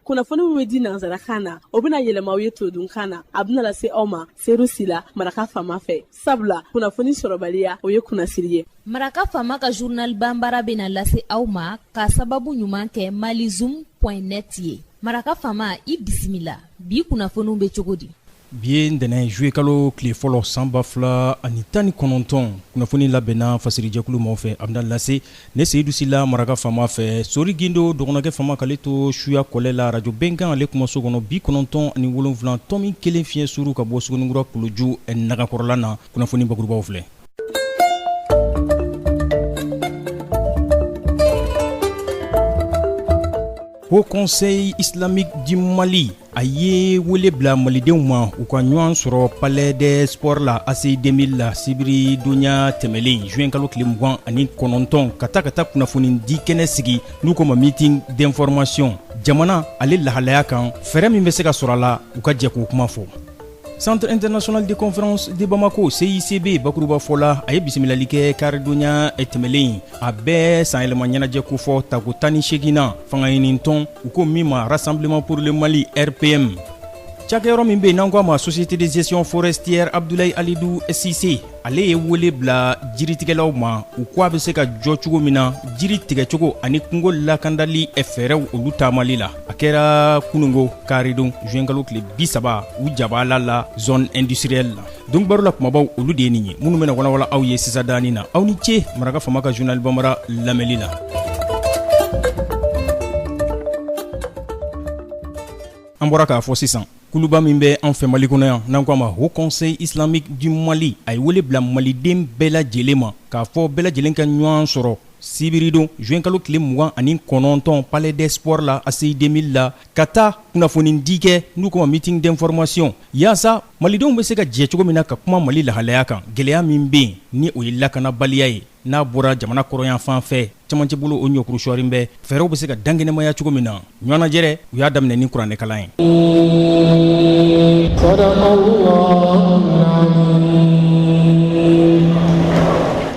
Kunnafoni min bɛ di nansarakan na, o bɛna yɛlɛma aw ye todunkan na. A bɛna lase aw ma Seru Sila, Maraka Faama fɛ, sabula kunnafoni sɔrɔbaliya, o ye kunnasiri ye. Maraka Faama ka journal banbara bɛna lase aw ma ka sababu ɲuman kɛ malizoom point net ye. Maraka Faama, i bisimila. Bi kunnafoniw bɛ cogo di? Bi ye ntɛnɛn juillet kalo tile fɔlɔ san 2019. Kunnafoni labɛnna fasirijɛkulu maaw fɛ, a bɛna lase ne Seyidu Sila, Maraka Faama fɛ. Sori Gindo dɔgɔnɔkɛ Faama k'ale to suya kɔlɛ la, arajo Bɛnkan ale kumaso kɔnɔ, 97.1 fiɲɛ suru ka bɔ Suguninkura kuluju nagakɔrɔla na. Kunnafoni bakurubaw filɛ. Haut Conseil islamique du Mali a ye wele bila malidenw ma u ka ɲɔgɔn sɔrɔ Palais des Sports la ACI 2000 la sibiri donya tɛmɛlen juin kalo tile 29, ka taa kunnafoni di kɛnɛ sigi n'u ko ma meeting d'information, jamana ale lahalaya kan, fɛɛrɛ min bɛ se ka sɔrɔ a la, u ka jɛ k'o kuma fɔ. Centre international de conférence de Bamako, CICB bakuruba fɔ la, a ye bisimilali kɛ karidonya tɛmɛlen. A bɛɛ sanyɛlɛma ɲɛnajɛ kofɔ tako 18nan, fanga ɲinitɔn u ko min ma Rassemblement pour le Mali, RPM. Cakɛyɔrɔ min bɛ yen n'an ko a ma Société de gestion forestière, Abdoulaye Alidou Cissé ale ye wele bila jiritigɛlaw ma, u ko a bɛ se ka jɔ cogo min na jiri tigɛcogo ani kungo lakandali fɛɛrɛw olu taamali la. A kɛra kunungo karidon juin kalo tile 30 u jabala la zone industrielle la. Donkibaru la kumabaw, olu de ye nin ye minnu bɛna walawala aw ye sisan daani na. Aw ni ce Maraka Faama ka journal bambara lamɛnli la. An bɔra k'a fɔ sisan, kuluba min bɛ an fɛ Mali kɔnɔ yan n'an ko a ma Haut Conseil islamique du Mali, a ye wele bila maliden bɛɛ lajɛlen ma k'a fɔ bɛɛ lajɛlen ka ɲɔgɔn sɔrɔ sibiridon juin kalo tile 29 Palais des Sports la ACI 2000 la, ka taa kunnafoni di kɛ n'u ko ma meeting d'information, yaasa malidenw bɛ se ka jɛ cogo min na ka kuma Mali lahalaya kan, gɛlɛya min bɛ yen ni o ye lakanabaliya ye n'a bɔra jamana kɔrɔnyanfan fɛ, cɛmancɛ bolo o ɲɔkuru sɔɔrin bɛ, fɛɛrɛw bɛ se ka dankɛnɛmaya cogo min na. Ɲɔgɔnnajɛrɛ u y'a daminɛ ni kuranɛkalan ye.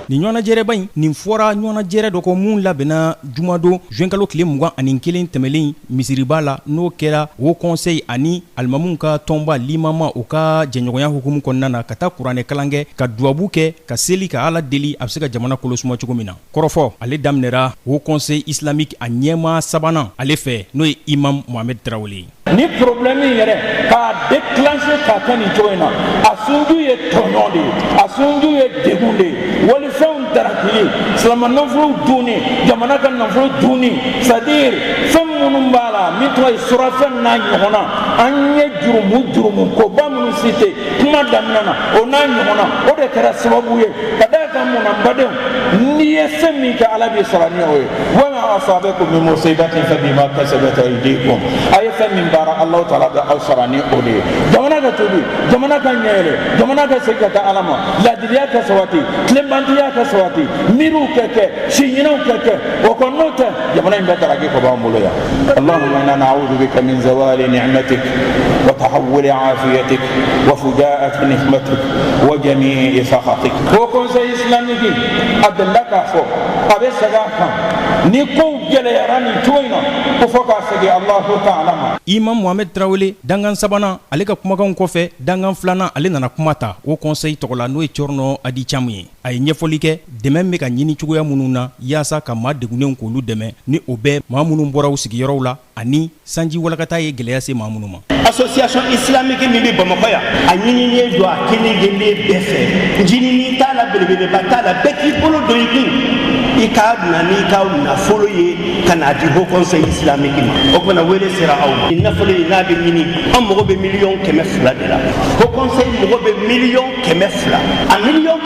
Nin ɲɔgɔnnajɛrɛba in nin fɔra ɲɔgɔnnajɛrɛ dɔ kɔ mun labɛnna jumadon juin kalo tile 21 tɛmɛlen misiriba la, n'o kɛra Haut Conseil ani alimamuw ka tɔnba limama u ka jɛɲɔgɔnya hukumu kɔnɔna na, ka taa kuranɛkalan kɛ, ka duwabu kɛ, ka seli, ka Ala deli a bɛ se ka jamana kolosuma cogo min na. Kɔrɔfɔ ale daminɛra Haut Conseil islamique a ɲɛmaa sabanan ale fɛ, n'o ye imam Mohamed Tarawele ye. Ni problème yɛrɛ k'a déclencher k'a kɛ nin cogo in na, a sunju ye tɔɲɔ de ye, a sunju ye degun de ye, walifɛnw darakili, silama nafolo dunni, jamana ka nafolo dunni, c'est à dire fɛn minnu b'a la min tɔgɔ ye surafɛn n'a ɲɔgɔnna. An ye jurumu jurumu koba minnu cité kuma daminɛ na, o n'a ɲɔgɔnna, o de kɛra sababu ye ka d'a kan. Mun na, n badenw? N'i ye fɛn min kɛ, Ala b'i sara ni o ye. وما أصابكم من مصيبة فبما كسبت أيديكم. A ye fɛn min baara, Alahu taala bɛ aw sara ni o de ye. Jamana ka tubi, jamana ka ɲɛyɛlɛ, jamana ka segin ka taa Ala ma, laadiriya ka sabati, tilenbantiya ka sabati, miiriw ka kɛ, siɲinɛw ka kɛ. O kɔ n'o tɛ, jamana in bɛ daraki ka bɔ an bolo yan. اللهم إنا نعوذ بك من زوال نعمتك وتحول عافيتك وفجاءة نقمتك وجميع سخطك. Haut Conseil islamique a delila k'a fɔ, a bɛ segin a kan, ni kow gɛlɛyara nin cogo in na, ko fɔ k'a segin Alahu taala ma. Imam Mohamed Tarawele, dankan sabanan, ale ka kumakanw kɔfɛ, dankan filanan ale nana kuma ta Haut Conseil tɔgɔ la, n'o ye Cɔrɔnɔ Adi Camu ye. A ye ɲɛfɔli kɛ dɛmɛ bɛ ka ɲini cogoya minnu na yaasa ka maa degunnenw k'olu dɛmɛ, ni o bɛɛ maa minnu bɔra u sigiyɔrɔw la ani sanji walakata ye gɛlɛya se maa minnu ma. Association islamique min bɛ Bamakɔ yan, a ɲininen don a kelen kelen bɛɛ fɛ, ɲinini t'a la, belebeleba t'a la, bɛɛ k'i bolo don i kun, i ka na n'i ka nafolo ye ka n'a di Haut Conseil islamique ma. O kumana wele sera aw ma. Nin nafolo in n'a bɛ ɲini, an mago bɛ 200 miliyɔn de la. Haut Conseil mago bɛ 200 miliyɔn. A 200 miliyɔn,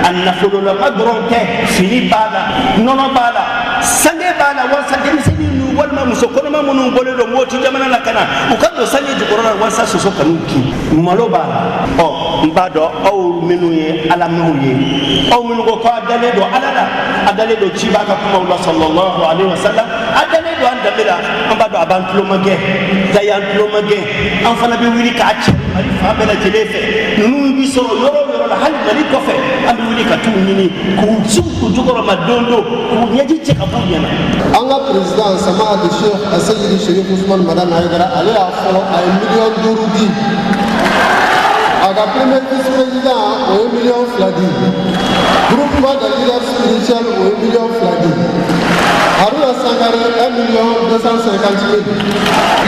a nafololama dɔrɔn tɛ, fini b'a la, nɔnɔ b'a la, sange b'a la, walasa denmisɛnnin ninnu walima muso kɔnɔma minnu bɔlen don Moti jamana la ka na, u ka don sange jukɔrɔ la walasa soso kan'u kin. Malo b'a la. Ɔ n b'a dɔn aw minnu ye alamaw ye, aw minnu ko ko a dalen don Ala la, a dalen don ciba ka kumaw la صلى الله عليه وسلم, a dalen don an danbe. danbe la, an b'a dɔn a b'an tulomagɛn, nka y'an tulomagɛn, an fana bɛ wuli k'a cɛ Mali fan bɛɛ lajɛlen fɛ. Ninnu bɛ sɔrɔ yɔrɔ o yɔrɔ la, hali Mali kɔfɛ, an bɛ wuli ka t'u ɲini k'u ci u jukɔrɔma don don, k'u ɲɛji cɛ ka b'u ɲɛna. An ka président Samahatu Sheikh Aseyidi Sherif Usman Madani Hayidara, ale y'a fɔlɔ, a ye 5 miliyɔn di. A ka premier vice président, o ye 2 miliyɔn di. Groupement de leaders spirituels, o ye 2 miliyɔn di. Haruna Sangare, 1 million 250 000.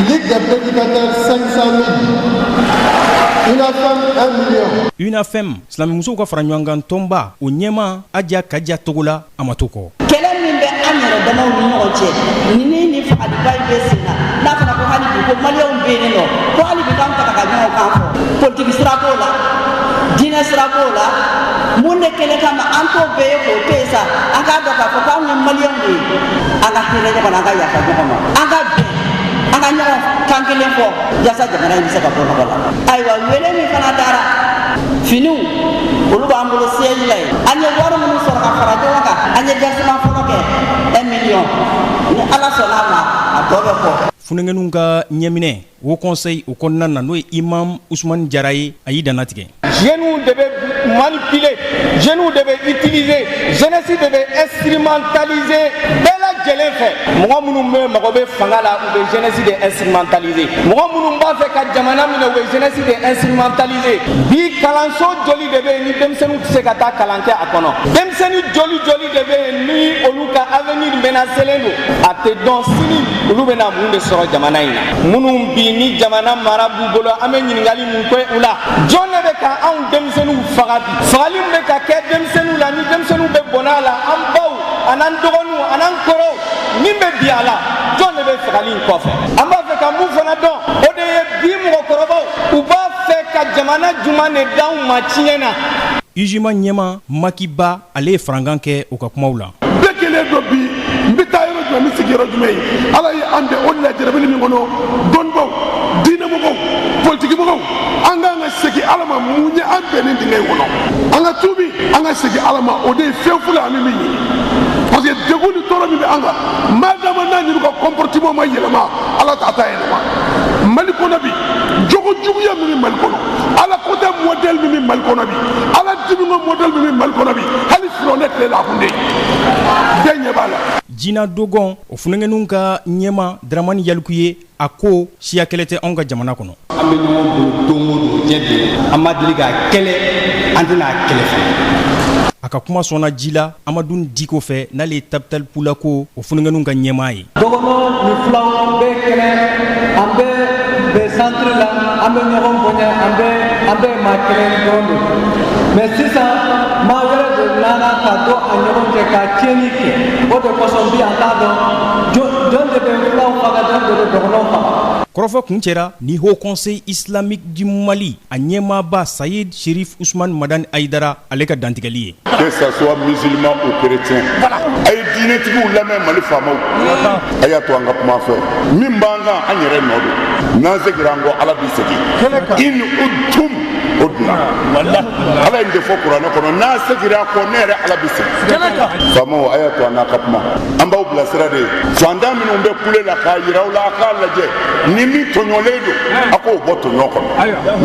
Ligue des prédicateurs, 500 000. UNAFEM, 1 million. UNAFEM, silamɛmusow ka fara ɲɔgɔn kan tɔnba, o ɲɛma Aja Kaja Togola, a ma to kɔ. Kɛlɛ min bɛ an yɛrɛ damaw ni ɲɔgɔn cɛ, ni fagaliba in bɛ sen na, n'a fɔra ko hali bi ko maliyɛnw bɛ yen nɔ, ko hali bi k'an ta ka ɲɔgɔn kan fɔ, politiki sira b'o la, diinɛ sira b'o la, mun de kɛlɛ kama an t'o bɛɛ ye k'o to yen sa? An k'a dɔn k'a fɔ k'anw ye maliyɛnw de ye. An ka hinɛ ɲɔgɔn na, an ka yafa ɲɔgɔn ma, an ka bɛn, an ka ɲɔgɔn kan kelen fɔ, yaasa jamana in bɛ se ka bɔ nɔgɔ la. Ayiwa, wele min fana dara, finiw olu b'an bolo siège la yen. An ye wari minnu sɔrɔ ka fara ɲɔgɔn kan, an ye versement fɔlɔ kɛ 1 million. Ni Ala sɔnna a ma, a tɔ bɛ kɔ. Funɛngɛnw ka ɲɛminɛ, Haut Conseil o kɔnɔna na, n'o ye imam Usumani Jara ye, a y'i dannatigɛ. Jeunes de bɛ manipuler, jeunes de bɛ utiliser, jeunesse de bɛ instrumentaliser bɛɛ lajɛlen fɛ. Mɔgɔ minnu bɛ mago bɛ fanga la, u bɛ jeunesse de instrumentaliser. Mɔgɔ minnu b'a fɛ ka jamana minɛ, u bɛ jeunesse de instrumentaliser. Bi, kalanso joli de bɛ yen ni denmisɛnninw tɛ se ka taa kalan kɛ a kɔnɔ? Denmisɛnnin joli joli de bɛ yen ni olu ka avenir menacelen don? A tɛ dɔn sini olu bɛna mun de sɔrɔ jamana in na. Minnu bi ni jamana mara b'u bolo, an bɛ ɲininkali mun kɛ u la? Jɔn de bɛ ka anw denmisɛnninw faga bi? Fagali min bɛ ka kɛ denmisɛnninw la, ni denmisɛnninw bɛ bɔnɛ a la, an baw an'an dɔgɔninw an'an kɔrɔw min bɛ bi a la, jɔn de bɛ fagali in kɔfɛ? An b'a fɛ ka mun fana dɔn, o de ye bi mɔgɔkɔrɔbaw, u b'a fɛ ka jamana jumɛn de d'anw ma tiɲɛ na? UJMA ɲɛma Makiba, ale ye farankan kɛ u ka kumaw la. Bɛɛ kelen dɔ bi, n bɛ taa yɔrɔ jumɛn, n bɛ sigi yɔrɔ jumɛn ye? Ala ye an bɛn o lajɛrɛbili min kɔnɔ, dɔnnibaaw, diinɛmɔgɔw, politikimɔgɔw, an k'an ka segin Ala ma. Mun ye an bɛn nin dingɛ in kɔnɔ? An ka tuubi, an ka segin Ala ma, o de ye fɛn fɔlɔ an bɛ min ɲini, parce que degun ni tɔɔrɔ min bɛ an kan, maa dama n'a ɲini ka comportement ma yɛlɛma, Ala t'a ta yɛlɛma. Mali kɔnɔ bi, jogo juguya min bɛ Mali kɔnɔ, Ala ko tɛ modèle min bɛ Mali kɔnɔ bi, Ala dimi ko modèle min bɛ Mali kɔnɔ bi, hali firawuna tile la, a kun tɛ yen. Bɛɛ ɲɛ b'a la. Jina Dogon, o funɛngɛnw ka ɲɛma Dramani Yaliku ye, a ko siya kɛlɛ tɛ anw ka jamana kɔnɔ. An bɛ ɲɔgɔn bolo don o don diɲɛ don, an ma deli k'a kɛlɛ, an tɛna a kɛlɛ fana. A ka kuma sɔnna ji la Amadu Diko fɛ, n'ale ye Tabital Pulako, o funɛngɛnw ka ɲɛmaa ye. Dɔgɔnɔ ni filaw bɛɛ kɛnɛ, an bɛɛ bɛ centre la, an bɛ ɲɔgɔn bonya, an bɛɛ maa kelen dɔrɔn de. Mais sisan, maa wɛrɛ de nana ka don a ɲɔgɔn cɛ ka tiɲɛni kɛ. O de kosɔn bi an t'a dɔn jɔn de bɛ filaw faga, jɔn de bɛ dɔgɔnɔw faga. Kɔrɔfɔ kun cɛra ni Haut Conseil islamique du Mali, a ɲɛmaaba Sayid Sherif Usman Madani Ayidara, ale ka dantigɛli ye. Que ça soit musulman ou chrétien, a ye diinɛtigiw lamɛn. Mali faamaw, a y'a to an ka kuma fɛ. Min b'an kan, an yɛrɛ nɔ don. N'an seginna an kɔ, Ala b'i segin. In udtum udna, Ala ye nin de fɔ kuranɛ kɔnɔ. N'a seginna a kɔ, ne yɛrɛ Ala bɛ segin. Faamaw, a y'a to an n'a ka kuma. An b'aw bilasira de ye. Fantan minnu bɛ kule la, k'a yira aw la, a k'a lajɛ, ni min tɔɲɔlen don, a k'o bɔ tɔɲɔ kɔnɔ.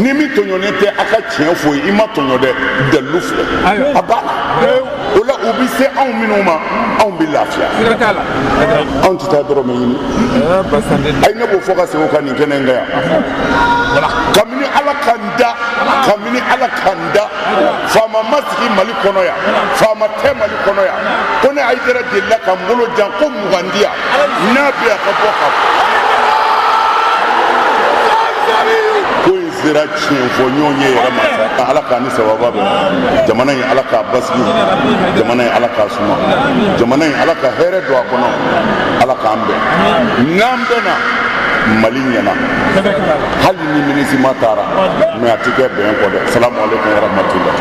Ni min tɔɲɔlen tɛ, a ka tiɲɛ fɔ ye: i ma tɔɲɔ dɛ, dalilu filɛ. A banna o la. U bɛ se anw minnu ma, anw bɛ lafiya, anw tɛ taa dɔrɔmɛ ɲini. Ayi, ne b'o fɔ ka segin o kan nin kɛnɛ in kan yan. Kabini Ala ka n da, kabini Ala ka n da, faama ma sigi Mali kɔnɔ yan, faama tɛ Mali kɔnɔ yan ko ne Ayidara delila ka n bolo jan ko 20 di yan. N'a bɛ yan, ka bɔ ka ko in sera tiɲɛ fɔ ɲɔgɔn ye yɛrɛ ma sa. Ala k'a ni sababa bɛn. Jamana in, Ala k'a basigi. Jamana in, Ala k'a suma. Jamana in, Ala ka hɛrɛ don a kɔnɔ. Ala k'an bɛn. N'an bɛnna, Mali ɲɛna. Hali ni MINUSMA taara, mais a tɛ kɛ bɛn kɔ dɛ. Salamu aleykum warahmatula.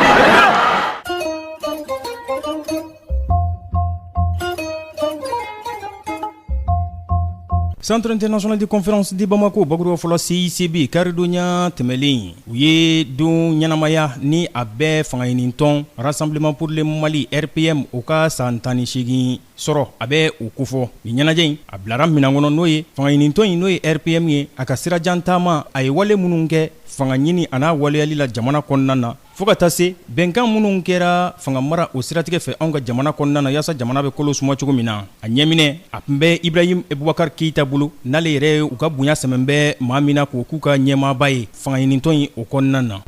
Centre international de conférence de Bamako, bakuruba fɔlɔ CICB, karidonya tɛmɛlen, u ye don ɲɛnamaya ni a bɛɛ fangaɲinitɔn Rassemblement pour le Mali, RPM, o ka san 18 sɔrɔ, a bɛ o kofɔ. Nin ɲɛnajɛ in, a bilara minan kɔnɔ, n'o ye fangaɲinitɔn in, n'o ye RPM ye, a ka sirajan taama, a ye wale minnu kɛ fanga ɲini a n'a waleyali la jamana kɔnɔna na, fo ka taa se bɛnkan minnu kɛra fanga mara o siratigɛ fɛ anw ka jamana kɔnɔna na, yaasa jamana bɛ kolo suma cogo min na. A ɲɛminɛ a tun bɛ Ibrahim Bubakar Keyita bolo, n'ale yɛrɛ u ka bonya sɛmɛn bɛ maa min na k'o k'u ka ɲɛmaaba ye fanga ɲinitɔn in o kɔnɔna na.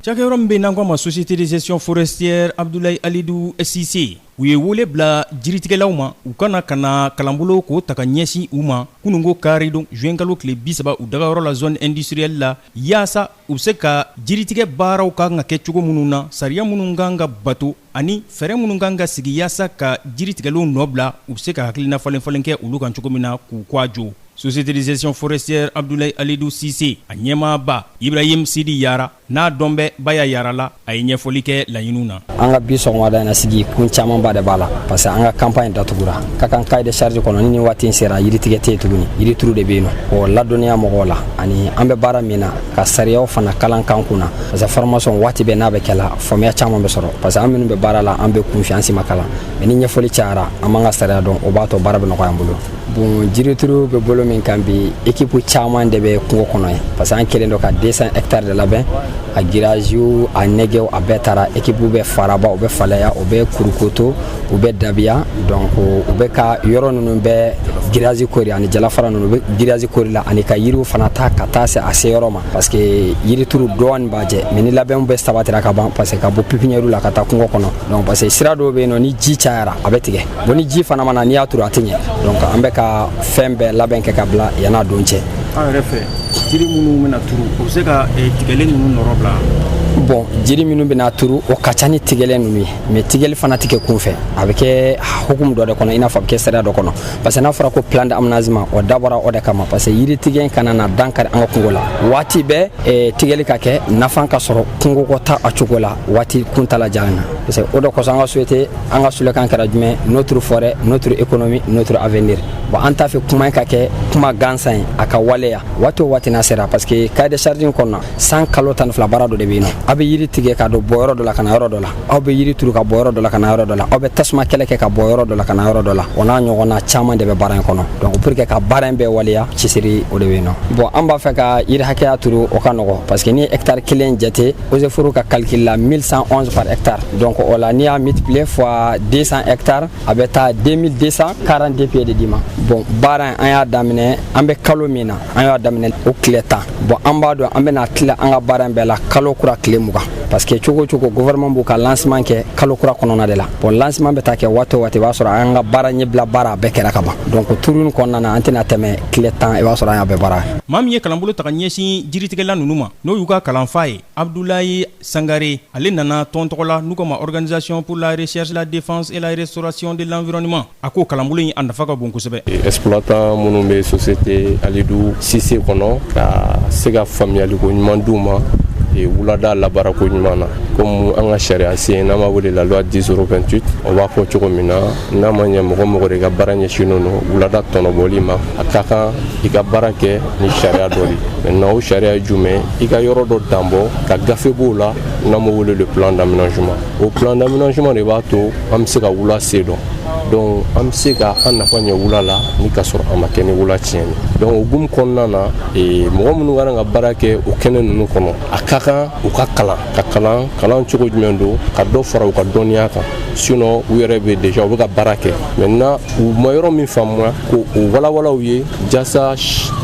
Cakɛyɔrɔ min bɛ n'an ko a ma Société de gestion forestière Abdoulaye Alidou Cissé, u ye wele bila jiritigɛlaw ma u ka na ka na kalanbolo k'o ta ka ɲɛsin u ma kununko karidon juin kalo tile 30 u dagayɔrɔ la zone industrielle la, yaasa u bɛ se ka jiritigɛ baaraw ka kan ka kɛ cogo minnu na, sariya minnu kan ka bato ani fɛɛrɛ minnu kan ka sigi yaasa ka jiritigɛlenw nɔ bila, u bɛ se ka hakilina falen falen kɛ olu kan cogo min na k'u kɔ a jo. Société de gestion forestière Abdoulaye Alidou Cissé, a ɲɛmaaba Ibrahim Sidi Yara, n'a dɔn bɛ Baya Yara la, a ye ɲɛfɔli kɛ laɲiniw na. An ka bi sɔgɔmada in na sigi, kun camanba de b'a la, parce que an ka campagne datugura ka kan cahier de charge kɔnɔ. Ni nin waati in sera, yiritigɛ tɛ yen tuguni, yirituru de bɛ yen nɔ. O ladɔnniya mɔgɔw la ani an bɛ baara min na, ka sariyaw fana kalan kan kunna, parce que formation waati bɛɛ n'a bɛ kɛ la, faamuya caman bɛ sɔrɔ, parce que an minnu bɛ baara la, an bɛ kunfin, an si ma kalan, mais ni ɲɛfɔli cayara, an b'an ka sariya dɔn, o b'a to baara bɛ nɔgɔya an bolo. Bon, jirituru bɛ bolo min kan bi, équipe caman de bɛ kungo kɔnɔ yen, parce que an kɛlen don ka 200 hectares de labɛn. A grillage, a nɛgɛw, a bɛɛ taara. Équipe bɛ Faraba, u bɛ Falaya, u bɛ Kurukoto, u bɛ Dabiya. Donc u bɛ ka yɔrɔ ninnu bɛɛ grillage kori ani jalafara ninnu, u bɛ grillage kori la ani ka yiriw fana ta ka taa se a se yɔrɔ ma, parce que yirituru dɔɔni b'a jɛ, mais ni labɛnw bɛɛ sabatira ka ban, parce que ka bɔ pépinière la ka taa kungo kɔnɔ. Donc parce que sira dɔw bɛ yen nɔ, ni ji cayara, a bɛ tigɛ. Bon, ni ji fana ma na, n'i y'a turu, a tɛ ɲɛ. Donc an bɛ ka fɛn bɛɛ labɛn kɛ ka bila yann'a don cɛ. Aw yɛrɛ fɛ, jiri minnu bɛna turu, o bɛ se ka tigɛlen ninnu nɔrɔ bila? Bon, jiri minnu bɛna turu, o ka ca ni tigɛlen ninnu ye, mais tigɛli fana tɛ kɛ kunfɛ, a bɛ kɛ hukumu dɔ de kɔnɔ, i n'a fɔ a bɛ kɛ sariya dɔ kɔnɔ, parce que n'a fɔra ko plan d'aménagement, o dabɔra o de kama, parce que yiri tigɛ kana na dankari an ka kungo la. Waati bɛɛ tigɛli ka kɛ, nafa ka sɔrɔ kungo kɔ ta a cogo la waati kuntala jan na. Parce que o de kosɔn an ka société, an ka slogan kɛra jumɛn? Notre forêt, notre économie, notre avenir. Bon, an t'a fɛ kuma in ka kɛ kuma gansan ye, a ka waleya waati o waati n'a sera, parce que cahier de charge in kɔnɔna, san kalo 12 baara dɔ de bɛ yen nɔ. Aw bɛ yiri tigɛ ka don bɔ yɔrɔ dɔ la ka na yɔrɔ dɔ la, aw bɛ yiri turu ka bɔ yɔrɔ dɔ la ka na yɔrɔ dɔ la, aw bɛ tasuma kɛlɛ kɛ ka bɔ yɔrɔ dɔ la ka na yɔrɔ dɔ la, o n'a ɲɔgɔnna caman de bɛ baara in kɔnɔ. Donc pour que ka baara in bɛɛ waleya, cɛsiri o de bɛ yen nɔ. Bon, an b'a fɛ ka yiri hakɛya turu, o ka nɔgɔ, parce que ni ye hectare kelen jate, eaux et forêts ka calcul la, 1111 par hectare. Donc o la, n'i y'a multiplier fois 200 hectares, a bɛ taa 2242 pieds de d'i ma. Bon, baara in, an y'a daminɛ, an bɛ kalo min na, an y'a daminɛ o tile 10. Bon, an b'a dɔn an bɛna tila an ka baara in bɛɛ la kalo kura tile 20, parce que cogo o cogo, gouvernement b'u ka lancement kɛ kalo kura kɔnɔna de la. Bon, lancement bɛ taa kɛ waati o waati, i b'a sɔrɔ an ka baara ɲɛbila baara bɛɛ kɛra ka ban. Donc turu kɔnɔna na, an tɛna tɛmɛ tile 10, i b'a sɔrɔ an y'a bɛɛ baara. Maa min ye kalanbolo ta ka ɲɛsin jiritigɛla ninnu ma, n'o y'u ka kalanfa ye, Abdoulaye Sangare, ale nana tɔn tɔgɔ la n'u ko ma Organisation pour la recherche, la défense et la restauration de l'environnement. A ko kalanbolo in, a nafa ka bon kosɛbɛ. Exploitant minnu bɛ société Alidu Sise kɔnɔ, ka se ka faamuyaliko ɲuman d'u ma wulada labaarako ɲuman na, komi an ka sariya sen n'an b'a wele la loi 10028, o b'a fɔ cogo min na, n'a ma ɲɛ mɔgɔ mɔgɔ de ka baara ɲɛsinnen don wulada tɔnɔbɔli ma, a ka kan i ka baara kɛ ni sariya dɔ de. Maintenant, o sariya ye jumɛn? I ka yɔrɔ dɔ danbɔ ka gafe b'o la n'an b'o wele le plan d'aménagement. O plan d'aménagement de b'a to an bɛ se ka wula se dɔn, donc an bɛ se ka an nafa ɲɛ wula la ni ka sɔrɔ a ma kɛ ni wula tiɲɛni. Donc o hukumu kɔnɔna na, mɔgɔ minnu ka kan ka baara kɛ o kɛnɛ ninnu kɔnɔ, a ka kan u ka kalan, ka kalan. Kalan cogo jumɛn don? Ka dɔ fara u ka dɔnniya kan. Sinon u yɛrɛ bɛ déjà, u bɛ ka baara kɛ. Maintenant, u ma yɔrɔ min faamuya, ko o walawala u ye, jasa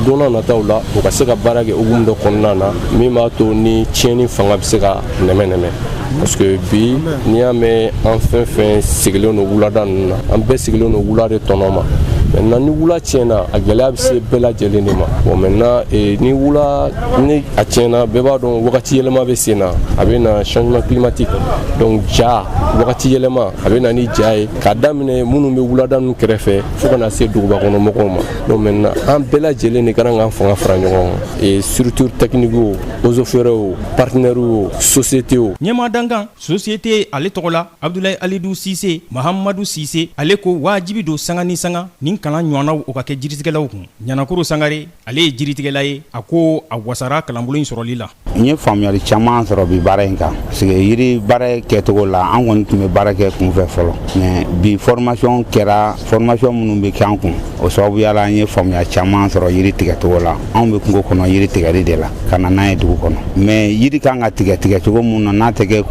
don n'a nataw la, u ka se ka baara kɛ hukumu dɔ kɔnɔna na min b'a to ni tiɲɛni fanga bɛ se ka nɛmɛ nɛmɛ. Parce que bi, n'i y'a mɛn, an fɛn fɛn sigilen don wulada ninnu na, an bɛɛ sigilen don wula de tɔnɔ ma. Maintenant, ni wula tiɲɛna, a gɛlɛya bɛ se bɛɛ lajɛlen de ma. Bon, maintenant, ni wula ni a tiɲɛna, bɛɛ b'a dɔn wagati yɛlɛma bɛ sen na, a bɛ na changement climatique. Donc ja, wagati yɛlɛma, a bɛ na ni ja ye, k'a daminɛ minnu bɛ wulada ninnu kɛrɛfɛ fo ka na se duguba kɔnɔ mɔgɔw ma. Donc maintenant, an bɛɛ lajɛlen de ka kan k'an fanga fara ɲɔgɔn kan, et structure technique o, eaux et forêts o, partenaires o, société o. Ɲɛma dankan société ale tɔgɔ la, Abdulayi Alidu Sise Mahamadu Sise, ale ko wajibi don sanga ni sanga nin kalan ɲɔgɔnnaw o ka kɛ jiritigɛlaw kun. Ɲanakoro Sangare, ale ye jiritigɛla ye, a ko a wasara kalanbolo in sɔrɔli la. N ye faamuyali caman sɔrɔ bi baara in kan, parce que yiri baara kɛcogo la, an kɔni tun bɛ baara kɛ kunfɛ fɔlɔ, mais bi formation kɛra, formation minnu bɛ kɛ an kun, o sababuya la, an ye faamuya caman sɔrɔ yiri tigɛcogo la. Anw bɛ kungo kɔnɔ yiri tigɛli de la ka na n'a ye dugu kɔnɔ, mais yiri kan ka tigɛ tigɛcogo mun na, n'a tɛ kɛ